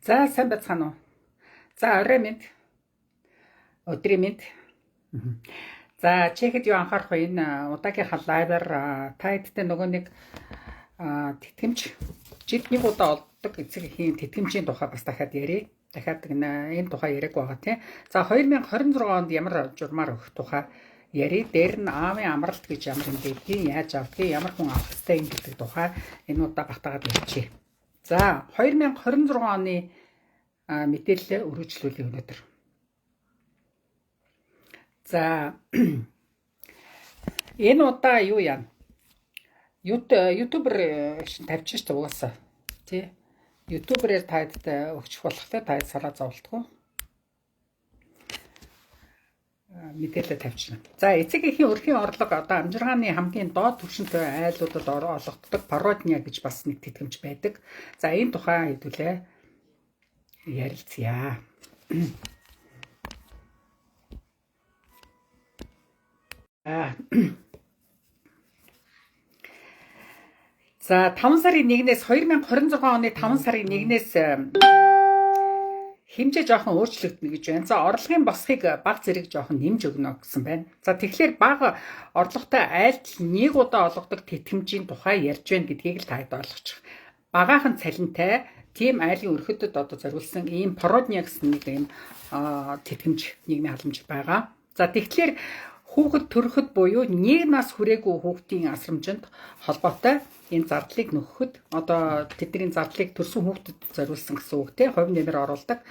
За, сайн байцгаана уу? За, орой мэнд. Өдрийн мэнд. За, Чехэд юу анхаарах вэ? Энэ удаагийнхаа live аар та хэдтэй нөгөө нэг тэтгэмж, жилд нэг удаа олддог эцэг эхийн тэтгэмжийн тухай бас дахиад ярья. Дахиад энэ тухай яриаг байгаа, тий. За, 2026 онд ямар журмаар өгөх тухай ярья. Дээр нь аавын амралт гэж ямар юм байдгийг, яаж авдгийг, ямар хүн авах ёстой юм гэдэг тухай энэ удаа багтаагаад ярьчихъя. За, 2026 оны мэдээлэлээ өргөжлүүлье өнөөдөр. За, энэ удаа юу яана? YouTuber шин тавьчих шүү дээ угаасаа. Тий. YouTuber-ээр та хэдтэй өгчих болохоор та хэд сараа зовлтгүй. Мэдээлэл тавьчихна. За, эцэг эхийн өрхийн орлого одоо амжиргааны хамгийн доод түвшинтэй айлуудад олгогддог Породня гэж бас нэг тэтгэмж байдаг. За, энэ тухай хэдүүлээ ярилцъя. За, 5 сарын 1-ээс, 2026 оны 5 сарын 1-ээс хэмжээ жоохон өөрчлөгдөнө гэж байна. За, орлогын босхийг баг зэрэг жоохон нэмж өгнө гэсэн байна. За, тэгэхээр бага орлоготой айлтал нэг удаа олгодог тэтгэмжийн тухай ярьж байна гэдгийг л та хэд ойлгочих. Багаахан цалинтай тийм айлын өрхөдөд одоо зориулсан ийм Породня гэсэн нэг ийм тэтгэмж, нийгмийн халамж байгаа. За, тэгэхээр хүүхэд төрөхөд буюу нэг нас хүрээгүй хүүхдийн асрамжинд холбоотой энэ зардлыг нөхөхөд, одоо тэдний зардлыг төрсөн хүүхдэд зориулсан гэсэн үг, те, хувь нэмэр оруулдаг,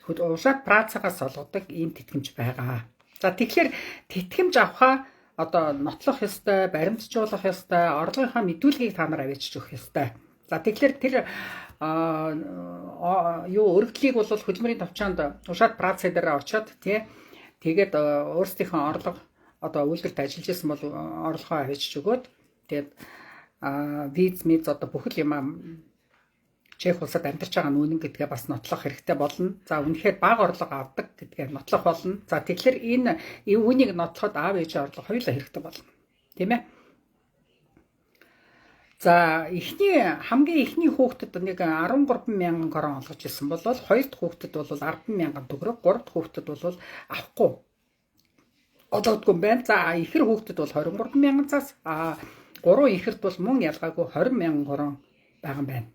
уушаад працагаас олгодог ийм тэтгэмж байгаа. За, тэгэхээр тэтгэмж авахаа одоо нотлох ёстой, баримтжуулах ёстой, орлогынхаа мэдүүлгийг та нар авчиж өгөх ёстой. За, тэгэхээр тэр юу өргөдлийг бол хөдөлмөрийн товчоонд уушаад праца дээр очиод, тий, тэгээд өөрсдийнхөө орлого, одоо үйлдвэрт ажиллаж исэн бол орлогоо авчиж өгөөд, тэгээд виз миз одоо бүхэл юм Чех улсад амьдарч байгаа нь үнэн гэдгээ бас нотлох хэрэгтэй болно. За, үнэхээр бага орлого авдаг гэдгээ нотлох болно. За, тэгэхээр энэ үүнийг нотлоход аав ээжийн орлого хоёулаа хэрэгтэй болно. Тийм ээ? За, эхний, хамгийн эхний хүүхдэд нэг 13 мянган крон олгож ирсэн бол хоёр дахь хүүхдэд бол 10 мянган төгрөг, гурав дахь хүүхдэд бол авахгүй олгодгүй юм байна. За, ихэр хүүхдэд бол 23 мянган цаас, гурван ихэрт бол мөн ялгаагүй 20 мянган крон байгаа юм байна.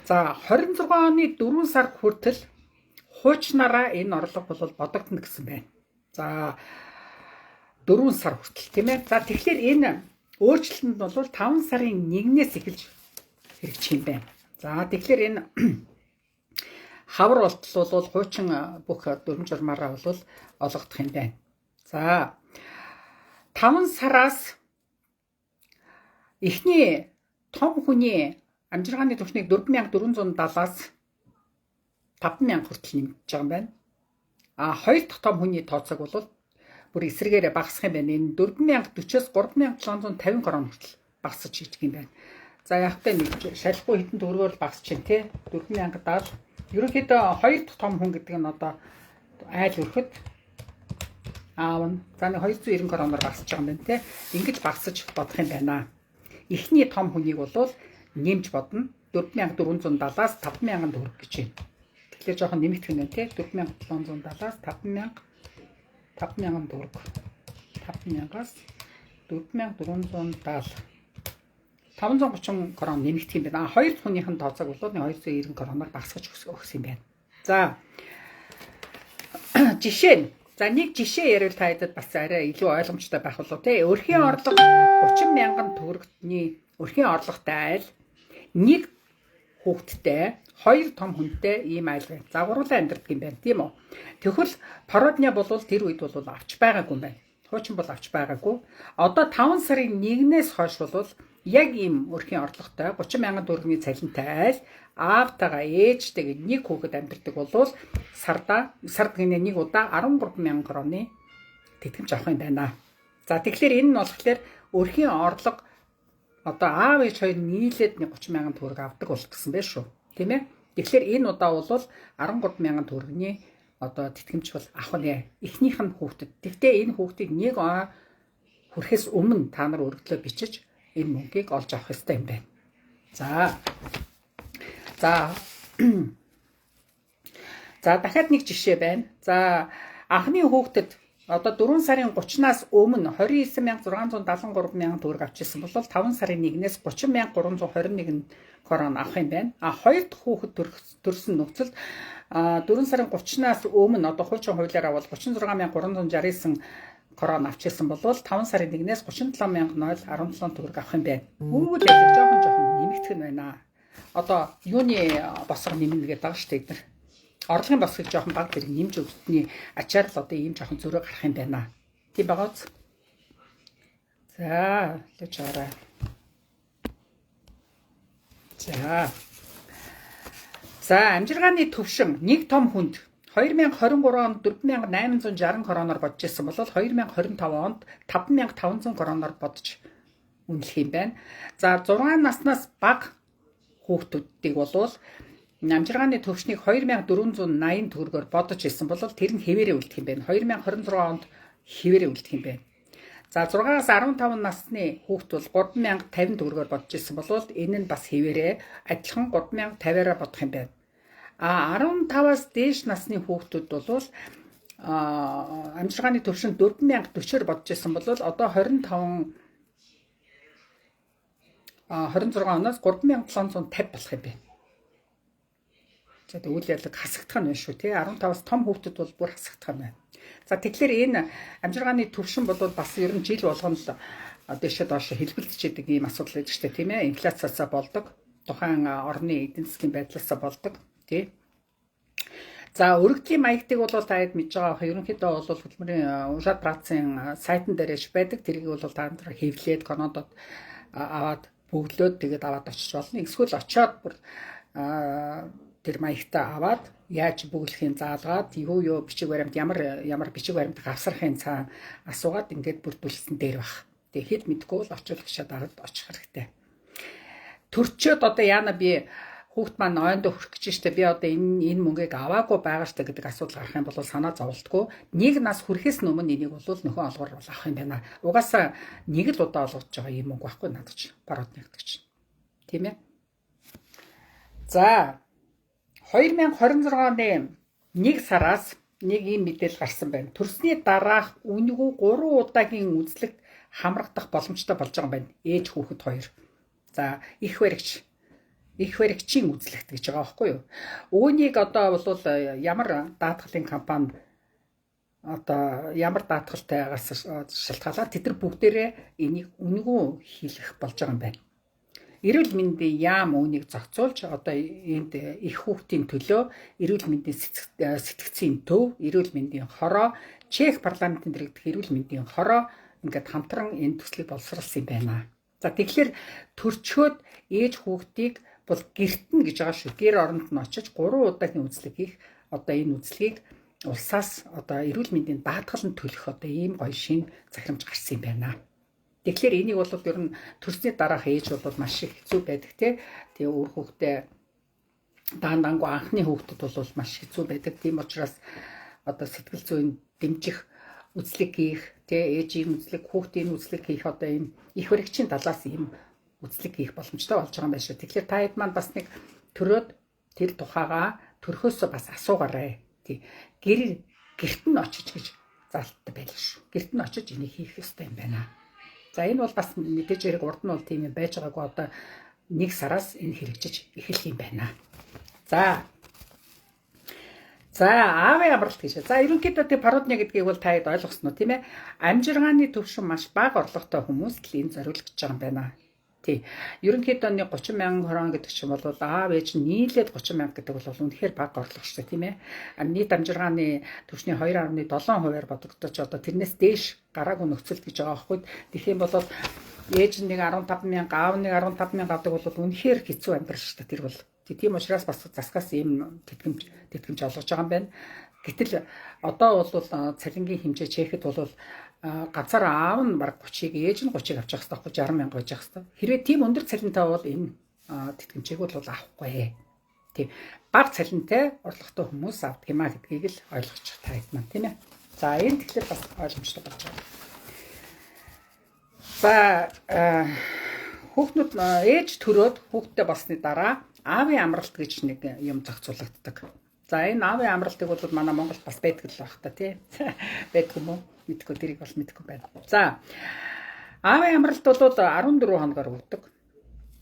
За, 26 оны 4 сар хүртэл хуучнараа энэ орлого бол бодогдно гэсэн байна. За, 4 сар хүртэл, тийм ээ. За, тэгэхээр энэ өөрчлөлт нь бол 5 сарын 1-ээс эхэлж хэрэгжих юм байна. За, тэгэхээр энэ хавар болтол бол хуучин бүх дүрэм журмаараа бол олгодох юм байна. За, 5 сараас эхний том хүний амжиргааны түвшнийг 4470-аас 5000 хүртэл нэмж байгаа юм байна. А хоёр дахь том хүний тооцоог бол бүр эсрэгээрээ багасах юм байна. Энэ 4040-оос 3750 крон хүртэл багасч хийдэг юм байна. За, яг та нэг шалахгүй хэдэн төгрөгөөр багасч чинь, тий, 4070. Ерөнхийдөө хоёр дахь том хүн гэдэг нь одоо айл өрхөд аав нь за нэг 290 кроноор багасч байгаа юм байна, тий. Ингэж багасч бодох юм байна. Эхний том хүнийг бол нэмж бодно. 4470-аас 5000 төгрөг гэж байна. Тэгэхээр жоохон нэмэгдэх нь байна, тий. 4770-аас 5000 төгрөг. 5000-аас 4470, 530 крон нэмэгдэх юм байна. А хоёр дахь хүнийх нь тооцоог бол 290 кроноор багасгаж өгсөн юм байна. За, жишээ нь, за, нэг жишээ яриул та хэдэд бас арай илүү ойлгомжтой байх болов, тий. Өрхийн орлого 30 мянган төгрөгтний өрхийн орлоготой айл, нэг хүүхэдтэй, хоёр том хүнтэй ийм айл байна. За, гурлаа амьдардаг юм байна, тийм үү? Тэгвэл Породня бол тэр үед бол авч байгаагүй юм байна. Хуучин бол авч байгаагүй. Одоо 5 сарын 1-ээс хойш бол яг ийм өрхийн орлоготой 30 мянган төгрөгийн цалинтай айл, аавтайгаа ээжтэйгээ нэг хүүхэд амьдардаг бол сарда, сард гинэ, нэг удаа 13 мянган кроны тэтгэмж авах юм байна. За, тэгэхээр энэ нь болохоор өрхийн орлого одоо аав ээж хоёр нийлээд нэг 30 мянган төгрөг авдаг бол гэсэн байх шүү. Тийм ээ? Тэгэхээр энэ удаа бол 13 мянган төгрөгийн одоо тэтгэмж бол авах нэ. Эхнийх нь хүүхдэд. Тэгтээ энэ хүүхдийг нэг он хүрэхээс өмнө та нар өргөдлөө бичиж энэ мөнгийг олж авах ёстой юм байна. За. За. За дахиад нэг жишээ байна. За анхны хүүхдэд одоо 4 сарын 30-наас өмнө 29,673 мянган төгрөг авч ирсэн бол 5 сарын 1-ээс 30,321 крон авах юм байна. А хоёр дахь хүүхэд төрсөн нөхцөлд 4 сарын 30-наас өмнө одоо хуучин хуулиар авал 36,369 крон авч ирсэн бол 5 сарын 1-ээс 37,017 төгрөг авах юм байна. Үйл ажиллаг жоохон нэмэгдэх нь байна. Одоо юуны босго нэмнэ гэдэг байгаа шүү дээ эдгээр. Орлогын босгыг жоохон бага зэрэг нэмж өгсөний ачаар л одоо ийм жоохон зөрөө гарах юм байна. Тийм байгаа биз? За, лэж арай. За. За, амжиргааны төвшин нэг том хүнд 2023 онд 4860 короноор бодж ирсэн бол 2025 онд 5500 короноор бодож үнэлэх юм байна. За, 6 наснаас бага хүүхдүүдийг болвол амжиргааны төвшнийг 2480 төгрөгөөр бодож ирсэн бол тэр нь хэвээрээ үлдэх юм байна. 2026 онд хэвээрээ үлдэх юм байна. За 6-аас 15 насны хүүхд бол 3050 төгрөгөөр бодож ирсэн бол энэ нь бас хэвээрээ адилхан 3050-аараа бодох юм байна. А 15-аас дээш насны хүүхдүүд бол амжиргааны төвшин 4040-оор бодож ирсэн бол одоо 25 26 оноос 3750 болох юм байна. За үйл явдлыг хасагдах нь байна шүү тий. 15-аас том хүүхдэд бол бүр хасагдах нь байна. За тэгэхээр энэ амжиргааны төвшин бол бас ер нь жил болгоно л дэшээ доош хэлбэлзэж идэг ийм асуудал байдаг шүү дээ, тийм ээ. Инфляциасаа болдог. Тухайн орны эдийн засгийн байдлаасаа болдог тий. За өргөдлийн маягтыг бол та хэд мэдж байгаа бах. Ерөнхийдөө бол хөдөлмөрийн Ужаад Працын сайтн дээр ш байдаг. Тэрийг бол та нар хэвлээд Канадад аваад бөглөөд тэгээд аваад очиж болно. Эсвэл очиод бүр тэр маягтаа аваад яаж бөглөхийн заалгаад юу бичиг баримт ямар ямар бичиг баримт авсрахын цаан асуугаад ингээд бүрдүүлсэн дээр бах. Тэгээ хэд мэдгүй бол очиулгчаад аваад очих хэрэгтэй. Төрчөөд одоо яана би хүүхд маань ойндоо хүрэх гэж штэ би одоо энэ мөнгийг аваагүй байгаа штэ гэдэг асуудал гарах юм бол санаа зовлтгүй. Нэг нас хүрэхээс өмнө энийг бол нөхөн олгоор бол авах юм байна. Угаасаа нэг л удаа олгож байгаа юм мөнгө байхгүй надад ч баруут нэгдэг чинь. Тийм ээ. За 2026 оны 1 сараас нэг ийм мэдээлэл гарсан байна. Төрсний дараах үнэгүй 3 удаагийн үзлэгт хамрагдах боломжтой болж байгаа юм байна. Ээж хүүхэд хоёр. За их баригчийн үзлэгт гэж байгаа байхгүй юу? Үүнийг одоо бол ямар даатгалын компани одоо ямар даатгалтайгаас шалтгаалаад тэд нар бүгдээрээ энийг үнэгүй хийх болж байгаа юм байна. Эрүүл мэндийн яам үүнийг зохицуулж одоо энд их хүүхдийн төлөө эрүүл мэндийн сэтгцийн төв, эрүүл мэндийн хороо, Чех парламентын дэргэдэх эрүүл мэндийн хороо ингээд хамтран энэ төслийг боловсруулсан юм байна. За тэгэхээр төрчөөд ээж хүүхдийг бол гэрт нь гэж байгаа шүү. Гэр оронд нь очиж 3 удаагийн үзлэг хийх одоо энэ үзлэгийг улсаас одоо эрүүл мэндийн даатгал нь төлөх одоо ийм гоё шин захирамж гарсан юм байна. Тэгэхээр энийг бол ер нь төрсний дараах ээж бол маш их хэцүү байдаг тий. Тэгээ үр хүүхдээ даан дангу анхны хүүхдэд бол маш хэцүү байдаг. Тийм учраас одоо сэтгэл зүйн дэмжих үзлэг хийх тий, ээжийн үзлэг, хүүхдийн үзлэг хийх одоо ийм их баригчийн талаас ийм үзлэг хийх боломжтой болж байгаа юм байна шүү. Тэгэхээр та хэд маань бас нэг төрөөд тэр тухайгаа төрхөөсөө бас асуугаарай. Тий. Гэр гэрт нь очиж гэж заалттай байлаа шүү. Гэрт нь очиж энийг хийх ёстой юм байна. За энэ бол бас мэдээж хэрэг урд нь бол тийм юм байж байгаагүй одоо 1 сараас энэ хэрэгжиж эхэлэх юм байна. За. За аавын амралт гэж. За ерөнхийдөө тэг пародны гэдгийг бол та хэд ойлгосон уу тийм ээ? Амжиргааны төвшин маш бага орлоготой хүмүүст л энэ зориулагдж байгаа юм байна. Тий. Ерөнхийдөө нэг 30 мянган крон гэдэг чинь бол аав ээж нь нийлээд 30 мянга гэдэг бол үнэхээр бага орлого шүү дээ, тийм ээ. Нийт амжиргааны түвшний 2.7%-аар бодогдож одоо тэрнээс дээш гараагүй нөхцөлд гэж байгаа байхгүй. Тэгэх юм бол ээж нь нэг 15 мянга, аав нэг 15 мянга авдаг бол үнэхээр хэцүү амьдрал шүү дээ тэр бол. Тийм учраас бас засгаас ийм тэтгэмж олгож байгаа юм байна. Гэтэл одоо бол цалингийн хэмжээ Чехэд бол ганцаар аав нь бараг 30-ыг, ээж нь 30-ыг авчих хэрэгтэй байхгүй, 60 мянга байж хэрэгтэй. Хэрвээ тийм өндөр цалинтай бол энэ тэтгэмжийг бол авахгүй. Тийм бага цалинтай орлоготой хүмүүс авдаг юм а гэдгийг л ойлгочих та хэд маань тийм ээ. За энэ тэгэхээр бас ойлгомжтой болж байгаа. За хүүхнүүд ээж төрөөд хүүхдтэй болсны дараа аавын амралт гэж нэг юм зохицуулагддаг. За, энэ аавын амралтыг бол манай Монголд бас байдаг л байх та, тий. Байдаг юм уу? Мэдгүй, тэрийг бол мэдэхгүй байна. За, аавын амралт бол 14 хоногор өгдөг.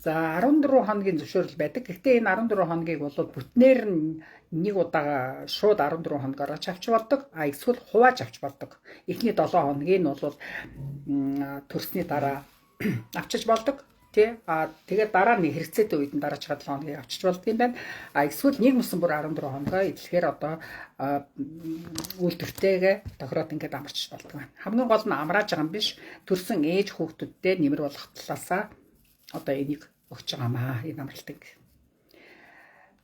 За, 14 хоногийн зөвшөөрөл байдаг. Гэхдээ энэ 14 хоногийг бол бүтнээр нь нэг удаага шууд 14 хоногоор ч авч болдог. А эсвэл хувааж авч болдог. Эхний 7 хоногийг нь бол төрсний дараа авчиж болдог. Тий. А тэгээд дараа нь хэрэгцээтэй үед нь дараачихаа 7 хоногийг авчиж болдог юм байна. А эсвэл нэг мөсөн бүр 14 хоногоо эдлэхээр одоо үйлдвэртэйгээ тохироод ингээд амарчиж болдог байна. Хамгийн гол нь амрааж байгаа юм биш. Төрсөн ээж хүүхдүүдтэй нэмэр болох талаасаа одоо энийг өгч байгаамаа, энэ амралтыг.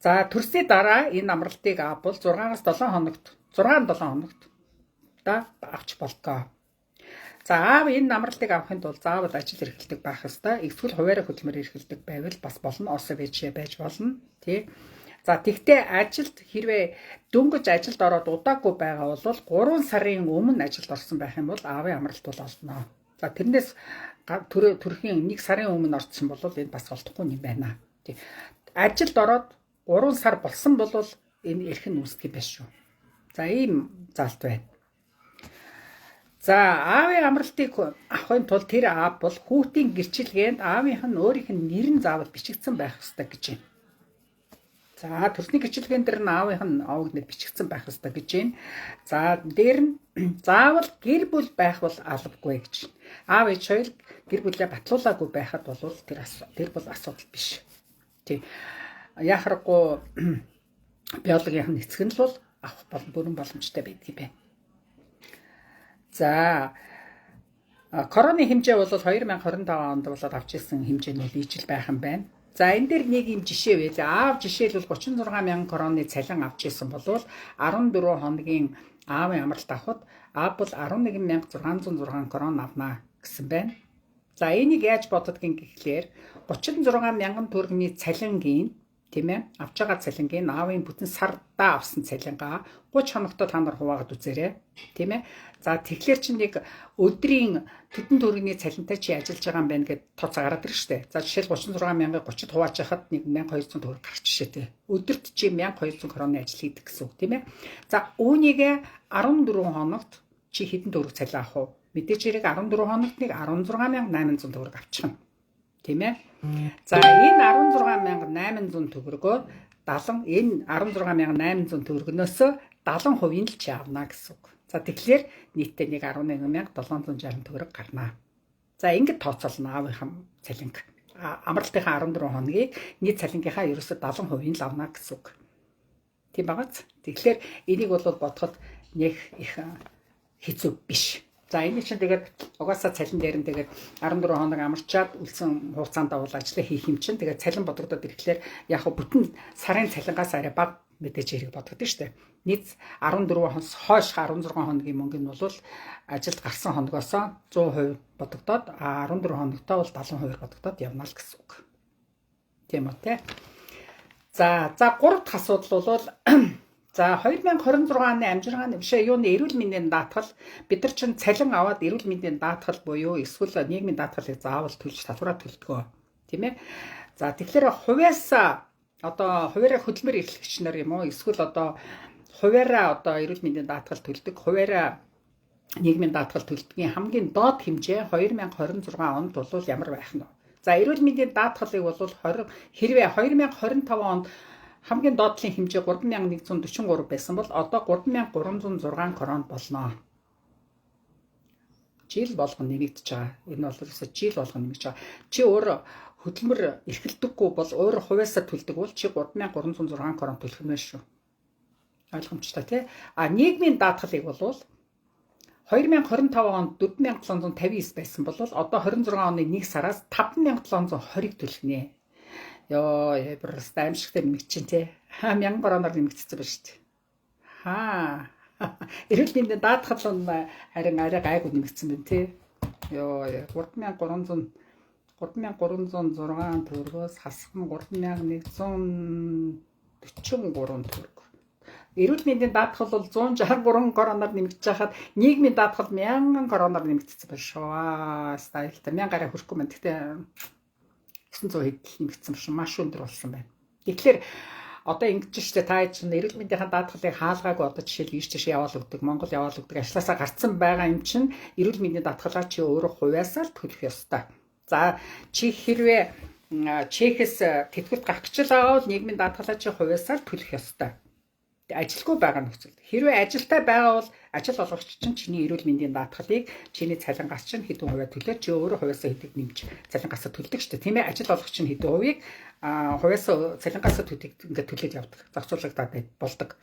За, төрсний дараа энэ амралтыг авбал 6-аас 7 хоногт, 6 7 хоногт да авч болдгоо. За, аав энэ амралтыг авахын тулд заавал ажил эрхэлдэг байх ёстой. Эсвэл хуваарь хөдөлмөр эрхэлдэг байвал бас болно. ОСВЧ байж болно. Тий. За, тэгтээ ажилд хэрвээ дөнгөж ажилд ороод удаагүй байгаа бол 3 сарын өмнө ажилд орсон байх юм бол аавын амралт бол олно. За, тэрнээс төрхийн 1 сарын өмнө орсон бол энэ бас олдохгүй юм байна. Тий. Ажилд ороод 3 сар болсон бол энэ эрх нь үүсдэг юм байна шүү. За, ийм заалт байна. За, аавын амралтыг авахын тулд тэр аав бол хүүхдийн гэрчилгээнд аавынх нь өөрийнх нь нэр нь заавал бичигдсэн байх ёстой гэж байна. За, төрсний гэрчилгээн дээр нь аавынх нь овог нэр бичигдсэн байх ёстой гэж байна. За, дээр нь заавал гэр бүл байх бол албагүй гэж. Аав ээж хоёр гэр бүлээ батлуулаагүй байхад бол тэр бол асуудал биш. Тий. Яхаарахгүй биологийн эцэг нь л бол авах бол бүрэн боломжтой байдаг юм байна. За, короны хэмжээ бол 2025 онд болоод авч ирсэн хэмжээ нь бол ижил байх юм байна. За, энэ дээр нэг юм жишээ байлаа. Аав жишээлбэл 36 мянган короны цалин авч ирсэн бол 14 хоногийн аавын амралт авахд аав бол 11,606 крон авна гэсэн байна. За, энийг яаж боддгийг гэхлээр 36 мянган төгрөгийн цалингийн, тийм ээ, авч байгаа цалингийн аавын бүтэн сардаа авсан цалингаа 30 хоногтой та нар хуваагаад үзээрэй, тийм ээ. За, тэгэхээр чи нэг өдрийн төдөн төгрөгийн цалинтай чи ажиллаж байгаа юм байна гэд тооцоо гараад ирнэ штэ. За, жишээл 36 мянгаыг 30-д хуваачихад нэг 1200 төгрөг гарч жишээтэй. Өдөрт чи 1200 кроны ажил хийдэг гэсэн үг, тийм ээ. За, үүнийг 14 хоногт чи хэдэн төгрөг цалин авах вэ? Мэдээж хэрэг 14 хоногт нэг 16,800 төгрөг авчихна. Тийм ээ. За, энэ 16,800 төгрөгөөр 70, энэ 16,800 төгрөгнөөс 70% нь л чи авна гэсэн үг. За, тэгэхээр нийтдээ нэг 11,760 төгрөг гарна. За, ингэж тооцоолно аавынхаа цалинг. Амралтынхаа 14 хоногийг нийт цалингийнхаа ерөөсө 70% нь л авна гэсэн үг. Тийм байгааз. Тэгэхээр энийг бол бодоход нэг их хэцүү биш. За, энэ чинь тэгээд угаасаа цалин дээр нь тэгээд 14 хоног амарчаад үлдсэн хугацаанд бол ажиллаа хийх юм чинь тэгээд цалин бодогдоод ирэхлээр яг бүтэн сарын цалингаас арай бага мэдээж хэрэг бодогдсон шүү дээ. Нийт 14 хоногоос хойш 16 хоногийн мөнгө нь бол ажилд гарсан хоногоос 100% бодогдоод, 14 хоногтой бол 70% бодогдоод явна л гэсэн үг. Тийм үү, те. За, гурав дахь асуудал бол, за, 2026 оны амжиргааны биш, юуны эрүүл мэндийн даатгал. Бид нар чинь цалин аваад эрүүл мэндийн даатгал буюу эсвэл нийгмийн даатгалыг заавал төлж, татвараа төлдгөө. Тийм ээ. За, тэгэхээр хувиас одоо хувиараа хөдөлмөр эрхлэгч нар юм уу, эсвэл одоо хувиараа одоо эрүүл мэндийн даатгал төлдөг, хувиараа нийгмийн даатгал төлдгийн хамгийн доод хэмжээ 2026 онд бол ямар байх нь вэ? За, эрүүл мэндийн даатгалыг бол 20 хэрвээ 2025 онд хамгийн доотлын хэмжээ 3143 байсан бол одоо 3306 крон болно. Жил болгон нэмэгдэж байгаа. Энэ бол ерөөсө жил болгон нэмэгдэж байгаа. Чи өөр хөдөлмөр эрхэлдэггүй бол, өөр хувиасаа төлдөг бол чи 3306 крон төлөх юм шүү. Ойлгомжтой, тий? А нийгмийн даатгалыг бол 2025 онд 4759 байсан бол одоо 26 оны 1 сараас 5720-ыг төлөх нэ. Йоо, просто аимшигтай нэмэгдэж чинь, тий. 1000 кроноор нэмэгдсэн байна шүү дээ. Хаа. Эрүүл мэндийн даатгал нь харин арай гайгүй нэмэгдсэн байна, тий. Йоо, 3300 3306 төгрөгөөс хасах нь 3143 төгрөг. Эрүүл мэндийн даатгал бол 163 короноор нэмэгдэж хахад нийгмийн даатгал 1000 короноор нэмэгдсэн байна шүү. Аа, стайлтай 1000 гараа хүрэхгүй байна. Гэхдээ 900 хэдэл нэмэгдсэн биш, маш өндөр болсон байна. Тэгэхээр Одоо ингэж штэ, та чинь эрүүл мэндийн даатгалыг хаалгаагүй одоо жишээл ийш тийш яваал өгдөг, Монгол яваал өгдөг, ажлаасаа гарцсан байгаа юм чинь эрүүл мэндийн даатгалаа чи өөрөө хувиасаа л төлөх ёстой. За, чи хэрвээ Чехэс тэтгэврт гарах гэж байгаа бол нийгмийн даатгалаа чи хувиасаа л төлөх ёстой. Ажилгүй байгаа нөхцөлд. Хэрвээ ажилтай байгаа бол ажил олгогч чинь чиний эрүүл мэндийн даатгалыг чиний цалингаас чинь хэдэн хувиа төлөөд, чи өөрөө хувиасаа хэдэг нэмж цалингаасаа төлдөг шүү дээ. Тийм ээ, ажил олгогч чинь хэдэн хувийг хувиасаа цалингаасаа төдөг, ингээд төлөөд явдаг. Зохицуулагдаад болдог.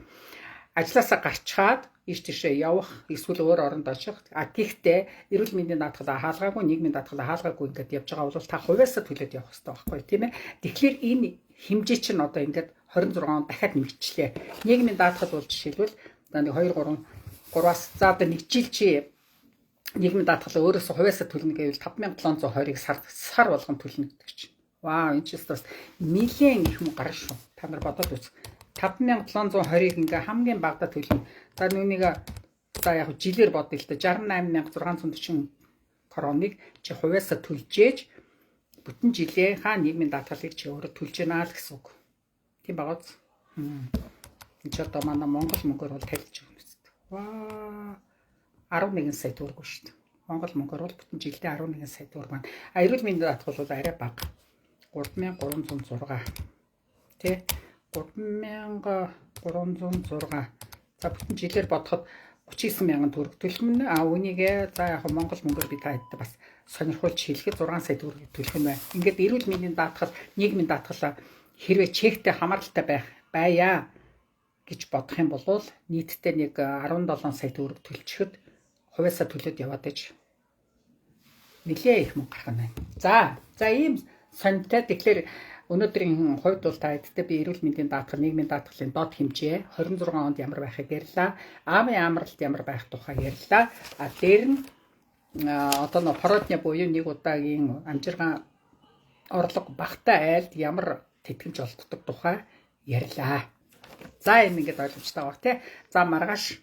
Ажлаасаа гарчхаад ийш тийшээ явах эсвэл өөр оронд очих. А гэхдээ эрүүл мэндийн даатгалаа хаалгаагүй, нийгмийн даатгалаа хаалгаагүй ингээд явж байгаа бол та хувиасаа төлөөд явах хэрэгтэй байхгүй, тийм ээ. Тэгэхээр энэ хэмжээ чинь одоо ингээд 26 он дахиад нэмэгчлээ. Нийгмийн даатгал бол жишээлбэл за нэг 2 3 3-аас, за одоо нэг жил чи нийгмийн даатгал өөрөөсөө хувиасаа төлнө гэвэл 5720-ыг сар сар болгон төлнө гэдэг чинь. Вау, энэ ч бас нилээн их мөнгө гарна шүү. Та нар бодоод үз. 5720-ыг ингээ хамгийн багадаа төлнө. За, нүунийг за яг жилээр бодъё л да, 68,640 кроныг чи хувиасаа төлжээж бүтэн жилээ хаа нийгмийн даатгалыг чи өөрөө төлж гэнэ л гэсэн үг. Тийм байгаа биз? Энд ч одоо манай Монгол мөнгөөр бол танилж өгнө үст. Ваа, 11 сая төгрөг шүү дээ. Монгол мөнгөөр бол бүтэн жилдээ 11 сая төгрөг байна. А эрүүл мэндийн даатгал бол арай бага. 3306. Тэ, 3306. За, бүтэн жилээр бодоход 39 мянган төгрөг төлөх нь. А үүнийгээ за яг Монгол мөнгөөр би та хэд бас сонирхуулж хэлэхэд 6 сая төгрөг төлөх нь байна. Ингээд эрүүл мэндийн даатгал, нийгмийн даатгалаа хэрвээ Чехтэй хамааралтай байх байя гэж бодох юм бол нийтдээ нэг 17 сая төгрөг төлчихэд хувиасаа төлөөд яваад иж нэлээ их мөнгө гарах нь байна. За, ийм сонинтой. Тэгэхээр өнөөдрийн хувьд бол та хэдтэй би эрүүл мэндийн даатгал, нийгмийн даатгалын доод хэмжээ 26 онд ямар байхыг ярьлаа. Аавын амралт ямар байх тухай ярьлаа. А дээр нь одоо нөө porodná буюу нэг удаагийн амжиргаан орлого багатай айлд ямар тэтгэмж олддог тухай ярьлаа. За, энэ ингээд ойлгомжтой баг, тий. За, маргааш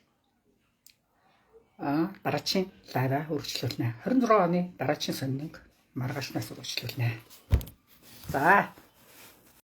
дараачийн live аа үргэлжлүүлнэ. 26 оны дараачийн сониныг маргаашнаас үргэлжлүүлнэ. За.